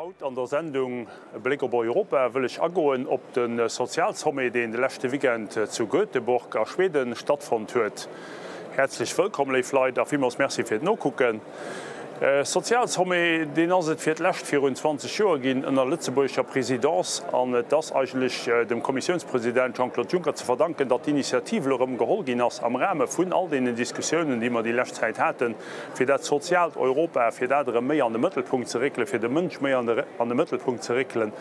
Haut an der Sendung E Bléck op Europa wëll ech agoen op de Sozialsommet, deen de leschte Weekend zu Göteborg a Schweden stattfonnt huet. Häerzlech wëllkomm, léif Leit, a villmools Merci fir d'Nokucken. Sozialsommet, deen ass et fir d'lescht virun 20 Joer ginn ënner lëtzebuergescher Présidence. An et ass eigentlech dem Kommissiounspresident Jean-Claude Juncker ze verdanken, datt d'Initiativ elo erëm geholl ginn ass am Rahme vun all deenen Diskussiounen, déi mer déi lescht Zäit haten, fir dat soziaalt Europa, fir dat erëm méi an de Mëttelpunkt ze réckelen, fir de Mënsch méi an de Mëttelpunkt ze réckelen.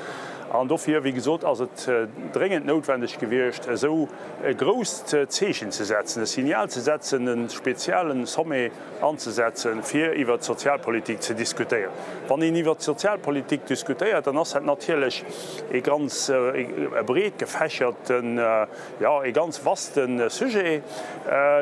An dofir, wéi gesot, ass et dréngend noutwendeg gewiescht, esou e grousst Zeechen ze setzen, e Signal ze setzen, e spezielle Sommet anzesetzen, fir iwwert d'Sozialpolitik ze diskutéieren. Wann een iwwert d'Sozialpolitik diskutéiert, dann ass dat natierlech e ganz breet gefächerten, Jo, ee ganz vaste Sujet.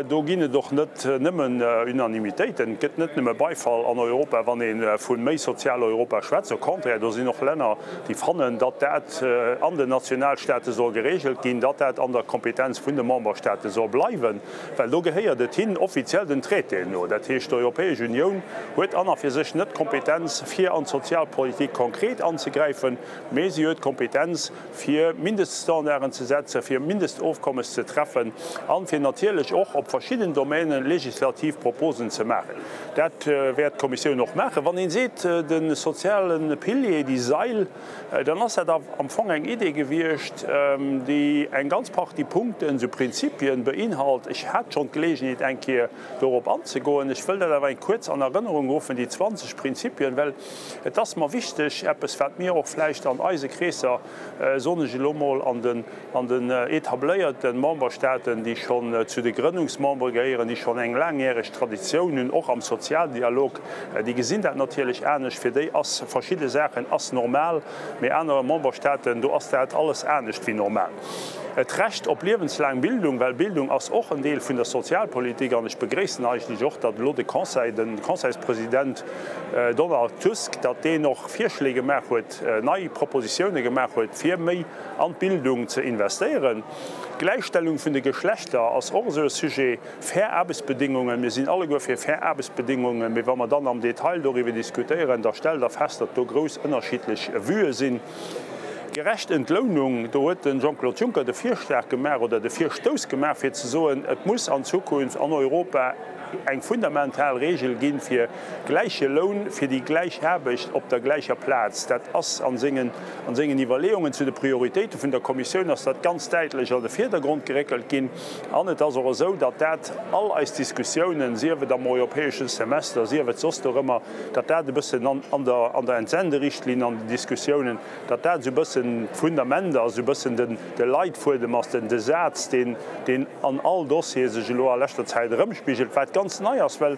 Do ginn et och net nëmmen Unanimitéiten. Et gëtt net nëmme Beifall an Europa, wann ee vu méi sozial Europa schwätzt. Au contraire, do sinn och Länner, déi fannen, datt dat an den Nationalstate soll geregelt ginn, datt dat an der Kompetenz vun de Memberstate soll bleiwen, well do gehéiert et hin, offiziell den Traitéen no. Dat heescht, d'Europäesch Unioun huet an a fir sech net d'Kompetenz, fir an d'Sozialpolitik konkret anzegräifen, mee si huet d'Kompetenz, fir Mindeststandarden ze setzen, fir Mindestofkommes ze treffen an fir natierlech och op verschidden Domänen legislativ Proposen ze maachen. Dat wäert d'Kommissioun och maachen. Wann ee seet, de soziale Pilier, déi Sail, dann ass dat am Fong eng Idee gewiescht, déi eng ganz Partie Punkten, esou Prinzipien beinhalt. Ech hat schonn d'Geleegenheet eng Kéier dorop anzegoen. Ech wëll dat awer eng kuerz an Erënnerung ruffen, déi 20 Prinzipien, well Et ass mer wichteg, eppes wat mir och vläicht an eise Kreesser, soen ech elo mol, an den, an den etabléierte Memberstaaten, déi schonn zu de Grënnungsmembere gehéieren, déi schonn eng laangjäreg Traditioun hunn, och am Sozialdialog, déi gesinn dat natierlech anescht. Fir déi ass verschidde Saachen ass normal, mee aner Memberstaaten, do ass dat alles anescht wéi normal. D'Recht op liewenslaang Bildung, well Bildung ass och en Deel vun der Sozialpolitik an ech begréissen eigentlech och, datt elo de Conseil, de Conseilspresident Donald Tusk, datt deen och Virschléi gemaach huet, nei Propositioune gemaach huet, fir méi an d'Bildung ze investéieren. D'Gläichstellung vun de Geschlechter ass och esou e Sujet. Fair Aarbechtsbedingungen, mir sinn alleguer fir fair Aarbechtsbedingungen, mee wa mer dann am Detail doriwwer diskutéieren, da stellt Der fest, datt do grouss ënnerschiddlech Vuë sinn. Gerecht Entlounung, do huet de Jean-Claude Juncker de Virschlag gemaach oder de Virstouss gemaach, fir ze soen, et muss an Zukunft an Europa eng fundamental Regel ginn, fir gläiche Loun fir déi gläich Aarbecht op der gläicher Plaz. Dat ass a sengen, an sengen Iwwerleeungen zu de Prioritéite vun der Kommissioun ass dat ganz däitlech an de Virdergrond geréckelt ginn. An et ass och esou, datt dat all eis Diskussiounen, sief et am europäeschen Semester, sief et soss dorëmmer, datt dat e bëssen an, an der, an der Entsenderichtlinn, an den Diskussiounen, datt dat esou e bëssen d'Fundament ass, esou e bëssen den, de Leitfuedem ass, den, de Saz, deen, deen an all Dossier sech elo a leschter Zäit erëmspigelt, wat ganz nei ass, well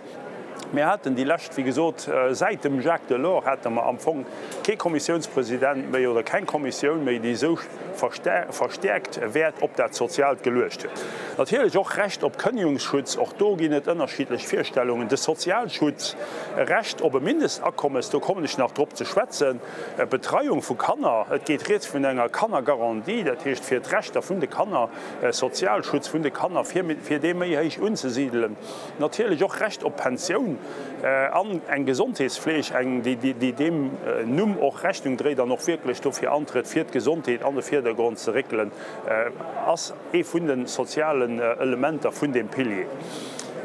mir haten déi lescht, wéi gesot, säit dem Jacques Delors hate mer am Fong kee Kommissiounspresident méi oder keng Kommissioun méi, déi esou verstäerkt Wäert op dat Soziaalt geluecht huet. Natierlech och Recht op Kënnegungsschutz, och do ginn et ënnerschiddlech Virstellungen, de Sozialschutz, e Recht op e Mindestakommes, do kommen ech nach drop ze schwätzen, Betreiung vu Kanner, et geet rieds vun enger Kannergarantie, dat heescht fir d'Rechter vun de Kanner, Sozialschutz vun de Kanner, fir dee méi héich unzesidelen. Natierlech och Recht op Pensioun an eng Gesondheetsfleeg, eng, déi deem Numm och Rechnung dréit an och wierklech dofir antrëtt, fir d'Gesondheet an de Virdergrond ze réckelen, ass ee vun de sozialen Elementer vun deem Pilier.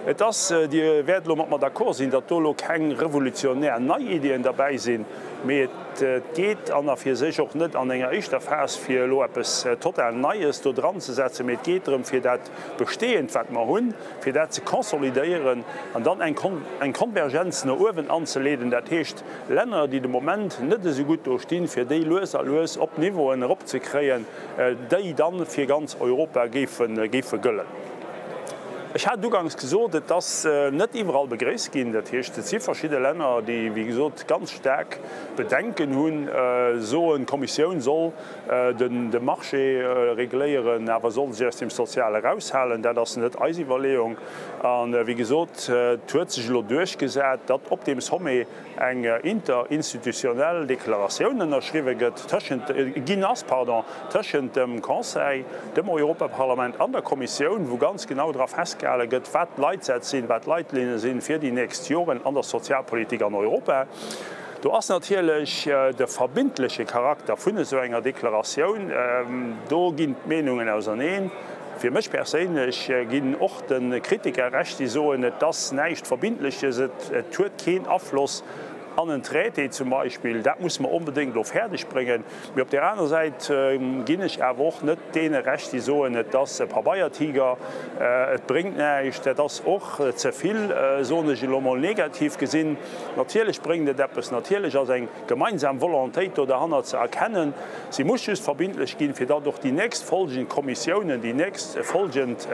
Et ass, Dir wäert elo mat mer d'accord sinn, datt do elo keng revolutionär nei Iddien derbäi sinn, mee et geet an a fir sech och net an enger éischter Phas, fir elo eppes total Neies do dranzesetzen, mee et geet drëm, fir dat Bestehend, wat mer hunn, fir dat ze konsolidéieren an dann eng Konvergenz no uewen anzeleeden, dat heescht Länner, déi de Moment net esou gutt do stinn, fir déi lues a lues op Niveauen eropzekréien, déi da fir ganz Europa géife gëllen. Ech hat uganks gesot, et ass net iwwerall begréisst ginn. Dat heescht, et si verschidde Länner, déi, wéi gesot, ganz staark Bedenken hunn, soen, d'Kommissioun soll de Marché regléieren, awer soll sech aus dem Soziale eraushalen. Dat ass net eis Iwwerleeung. A wéi gesot, et huet sech elo duerchgesat, datt op deem Sommet eng interinstitutionnell Deklaratioun ënnerschriwwe gëtt, tëschent, ginn ass, pardon, tëschent dem Conseil, dem Europaparlament an der Kommissioun, wou ganz genau dra festgehale gëtt, wat d'Leitsätz sinn, wat d'Leitlinne sinn fir déi nächst Joren an der Sozialpolitik an Europa. Do ass natierlech de verbindleche Charakter vun esou enger Deklaratioun, do ginn d'Meenungen auserneen. Fir mech perséinlech ginn och de Kritiker Recht, déi soen, et ass näischt Verbindleches, et huet keen Afloss an en Traité zum Beispill. Dat musse mer onbedéngt elo fäerdeg bréngen. Mee op där anerer Säit ginn ech awer och net deene Recht, déi soen, et ass e Pabeiertiger, et bréngt näischt. Dat ass och ze vill, soen ech elo mol negativ gesinn. Natierlech bréngt et eppes, natierlech ass eng gemeinsam Volontéit do derhannert ze erkennen. Si muss just verbindlech ginn, fir datt och déi nächst folgend Kommissiounen, déi nächst folgend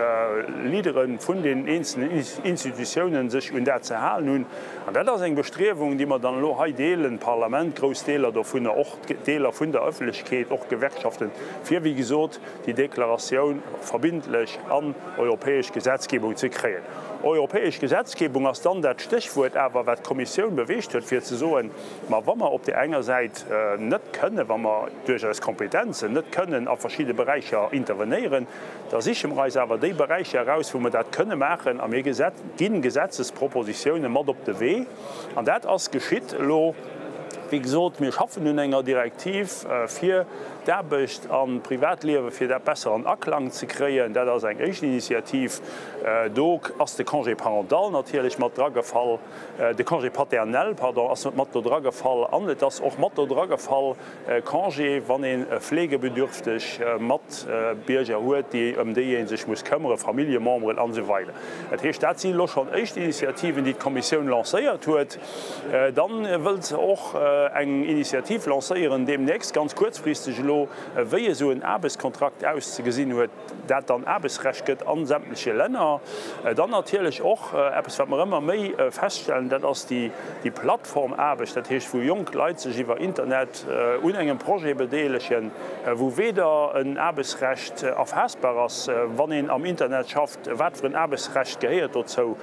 Leadere vun den eenzelnen Institutiounen sech un dat ze halen hunn. An dat ass eng Bestriewung, déi mer dann elo hei deelen, d'Parlament, grouss Deeler dovunner, och Deeler vun der Ëffentlechkeet, och d'Gewerkschaften, fir, wéi gesot, déi Deklaratioun verbindlech an europäesch Gesetzgebung ze kréien. Europäesch Gesetzgebung ass dann dat Stéchwuert awer, wat d'Kommissioun beweegt huet, fir ze soen, Ma wa mer op där enger Säit net kënnen, wa mer duerch eis Kompetenzen net kënnen a verschidde Beräicher intervenéieren, da siche mer eis awer déi Beräicher eraus, wou mer dat kënne maachen, a mir ginn Gesetzespropositiounen mat op de Wee. An dat ass geschitt elo. Wéi gesot, mir schaffen un enger Direktiv fir d'Aarbecht an d'Privatliewe fir dat besser an Aklang ze kréien. Dat ass eng éischt Initiativ. Do ass de Congé parental natierlech mat dragefall, de Congé paternel, pardon, ass mat do dragefall an et ass och mat do dragefall Congé, wann ee fleegebedürfteg Matbierger huet, déi, ëm déi ee sech muss këmmere, Familljememberen an esou weider. Dat heescht, dat sinn elo schonn éischt Initiativen, déi d'Kommissioun lancéiert huet. Dann wëllt se och eng Initiativ lancéieren deemnächst, ganz kuerzfristeg elo, wéi esou en Aarbechtskontrakt auszegesinn huet, dat dann Aarbechtsrecht gëtt a sämtleche Länner. Dann natierlech och eppes, wat mer ëmmer méi feststellen, dat ass déi Plattformaarbecht, dat heescht wou jonk Leit sech iwwer Internet un engem Projet bedeelegen, wou weder en Aarbechtsrecht erfaassbar ass, wann een am Internet schafft, wat fir en Aarbechtsrecht gehéiert dozou,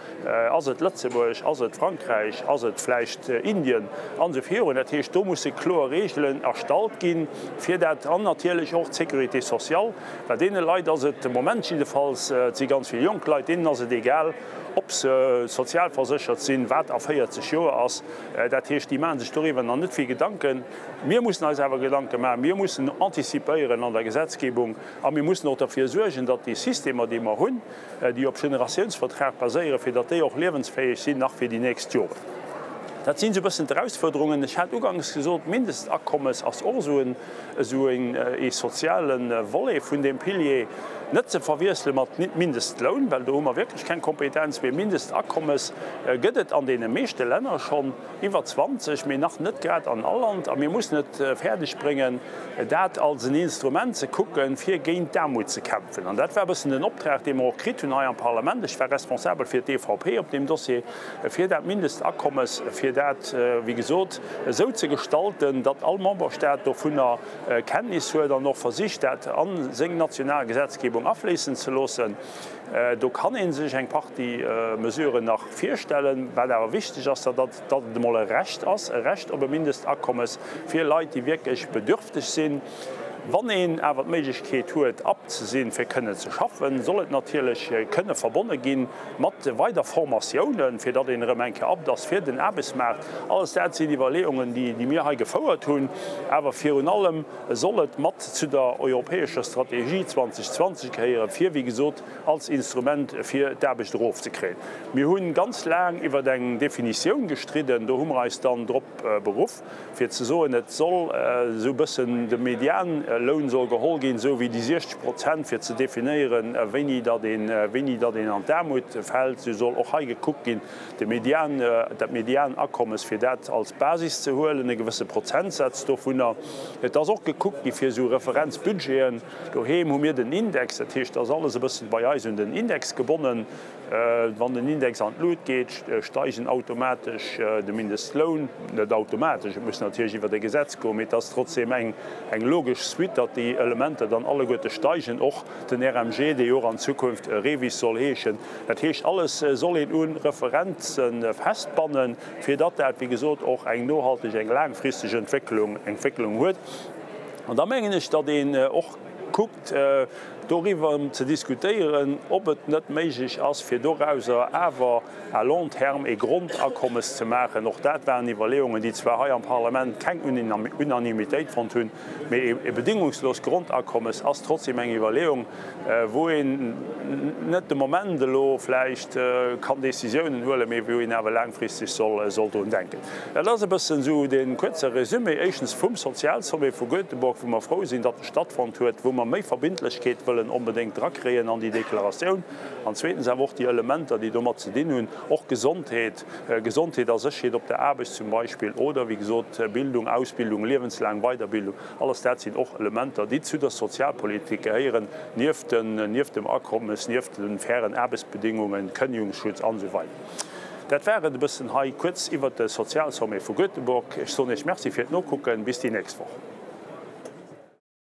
Ass et Lëtzebuerg, ass et Frankräich, ass et vläicht Indien an esou virun. Dat heescht, do musse kloer Reegelen erstallt ginn, fir dat, an natierlech och d'Sécurité sociale, well deene Leit ass et de Moment jiddefalls, et si ganz vill jonk Leit, deenen ass et egal, ob se sozialverséchert sinn, wat a 40 Joer ass. Dat heescht, déi maache sech doriwwer nach net vill Gedanken. Mir mussen eis awer Gedanke maachen, mir mussen antizipéieren an der Gesetzgebung a mir mussen och derfir suergen, datt déi Systemer, déi mer hunn, déi op Generatiounsvertrag baséieren, fir datt déi och liewensfäeg sinn nach fir déi nächst Joren. Dat sinn esou e bëssen d'Erausfuerderungen. Ech hat uganks gesot, d'Mindestakommes ass och esou ee soziale Volet vun deem Pilier. Net ze verwiessele mat Mindestloun, well do hu mer wierklech keng Kompetenz, mee Mindestakommes gëtt et an deene meeschte Länner schonn. Iwwer 20, mee nach net grad an all Land. A mir mussen et fäerdeg bréngen, dat als en Instrument ze kucken, fir géint d'Aarmut ze kämpfen. An dat war e bëssen den Optrag, dee mer och kritt hunn hei am Parlament. Ech war responsabel fir d'EVP op deem Dossier, fir dat Mindestakommes, fir dat, wéi gesot, esou ze gestalten, datt all Memberstaat dovunner Kenntnis huet an och versicht, dat a seng national Gesetzgebung afléissen ze loossen. Do kann ee sech eng Partie Mesuren nach virstellen. Wat awer wichteg ass, dat ass, datt et emol e Recht ass, e Recht op e Mindestakommes fir Leit, déi wierklech bedürfteg sinn. Wann een awer d'Méiglechkeet huet, apte ze sinn, fir kënnen ze schaffen, soll et natierlech kënne verbonne gi mat weider Formatiounen, fir datt een erëm eng Kéier apte ass fir den Aarbechtsmaart. Alles dat sinn Iwwerleeungen, déi mir hei gefouert hunn. Awer virun allem soll et mat zu der europäescher Strategie 2020 gehéieren, fir, wéi gesot, als Instrument fir d'Aarbecht erofzekréien. Mir hu ganz laang iwwer eng Definitioun gestridden. Do hu mer eis dann drop beruff, fir ze soen, et soll esou e bëssen de Medianloun soll geholl ginn, esou wéi déi 60 Prozent, fir ze definéieren, wéini datt een, wéini datt een an d'Aarmut fält. Esou soll och hei gekuckt ginn, de Median, dat Medianakommes, fir dat als Basis ze huelen, e gewësse Prozentsaz dovunner. Et ass och gekuckt gi fir esou Referenzbudgeten. Doheem hu mir den Index, dat heescht, et ass alles e bëssen bei eis un den Index gebonnen. Wann den Index an d'Lut geet, steigen automatesch de Mindestloun, net automatesch, et muss natierlech iwwert e Gesetz goen, mee et ass trotzdeem eng logesch Suite, datt déi Elementer dann alleguerte steigen, och den RMG, dee jo och an Zukunft REVIS soll heeschen. Dat heescht, alles soll een u Referenze festbannen, fir datt dat, wéi gesot, och eng nohalteg, eng laangfristeg Entwécklung, Entwécklung huet. An da mengen ech, datt een och kuckt. Doriwwer ze diskutéieren, ob et net méiglech ass, fir dorauser awer à long terme ee Grondakommes ze maachen. Och dat waren Iwwerleeungen, déi zwar hei am Parlament keng Unanimitéit fonnt hunn, mee e bedingungslost Grondakommes ass trotzdem eng Iwwerleeung, wou een net de Moment elo vläicht kann Décisiounen huelen, mee wou een awer laangfristeg soll drun denken. Dat ass e bëssen esou dee kuerze Résumé, éischtens vum Sozialsommet vu Göteborg, wou mer frou sinn, datt e stattfonnt huet, wou mer méi Verbindlechkeet wëllen onbedéngt drakréien an déi Deklaratioun, an zweetens awer och déi Elementer, déi domat ze dinn hunn, och Gesondheet, Gesondheet a Sécherheet op der Aarbecht zum Beispill, oder wéi gesot Bildung, Ausbildung, liewenslaang Weiderbildung, alles dat sinn och Elementer, déi zu der Sozialpolitik gehéieren, nieft dem Akommes, nieft de fairen Aarbechtsbedingungen, Kënnegungsschutz an esou weider. Dat war et e bëssen hei kuerz iwwert de Sozialsommet vu Göteborg. Ech soen Iech Merci fir d'Nokucken. Bis déi nächst Woch.